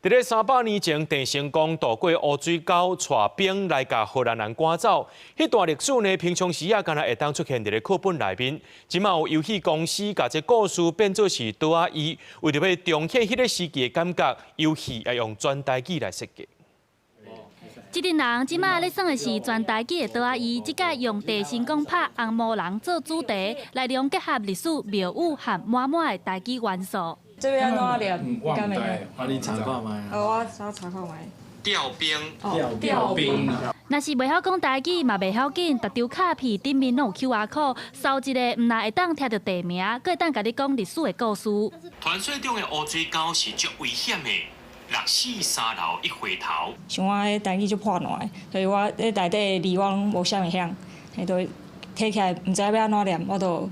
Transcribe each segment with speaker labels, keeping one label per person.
Speaker 1: 佇咧300年前，鄭成功渡過烏水溝，帶兵來共荷蘭人趕走。彼段歷史呢，平常時啊，敢若會當出現佇咧課本內面。這馬有遊戲公司共這故事變做是桌仔椅，為著欲重現彼个時期的感覺，遊戲也用全台語來設計。
Speaker 2: 這陣人這馬咧耍的是全台語的桌仔椅，這擺用鄭成功拍紅毛人做主題，內容結合歷史廟宇和滿滿的台語元素。
Speaker 3: 這欲按怎念？
Speaker 4: 我毋知，啊你查看覓啊？
Speaker 3: 哦，我查看覓。
Speaker 1: 調兵，
Speaker 4: 調兵。
Speaker 2: 若是袂曉講台語嘛袂要緊，逐張卡片頂面攏有 QR code，掃一下，毋但會當聽著地名，閣會當共你講歷史的故事。
Speaker 1: 傳說中的烏水溝是足危險的，六死三流一回頭。
Speaker 3: 像我彼台語足破爛的，所以我咧內底字我攏無啥物曉，彼就提起來毋知欲按怎念，我就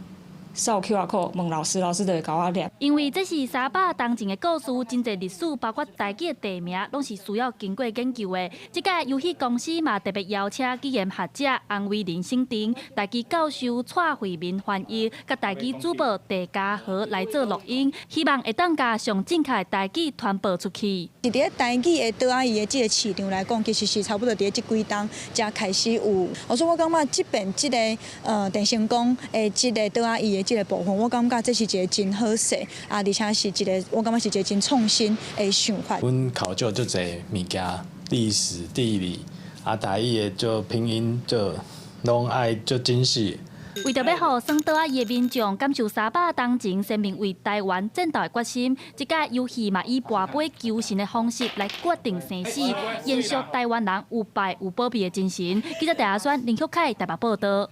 Speaker 3: 掃 QR code 問老師，老師就會共我念。
Speaker 2: 因為這是300冬前的故事，真濟歷史，包括台語的地名，攏是需要經過研究的。這擺遊戲公司嘛特別邀請語言學者洪維林審定，台語教授蔡惠民翻譯，佮台語主播鄭家和來做錄音，希望會當共上正確的台語傳播出去。
Speaker 5: 佇咧台語的桌仔椅的這個市場來講，其實是差不多佇咧這幾冬才開始有。所以我感覺這邊這個鄭成功的這個桌仔椅的這個部分，我感覺這是一個真好勢，啊，而且是一個我感覺是一個真創新的想法。
Speaker 4: 阮考究足濟物件，歷史、地理，啊，台語的做拼音就攏愛足精細。
Speaker 2: 為著欲予耍桌仔椅的民眾感受300冬前先民為台灣戰鬥的決心，這擺遊戲嘛以跋杯求神的方式來決定生死，延續台灣人有拜有保庇的精神。記者鄭阿宣、林旭凱台北報導。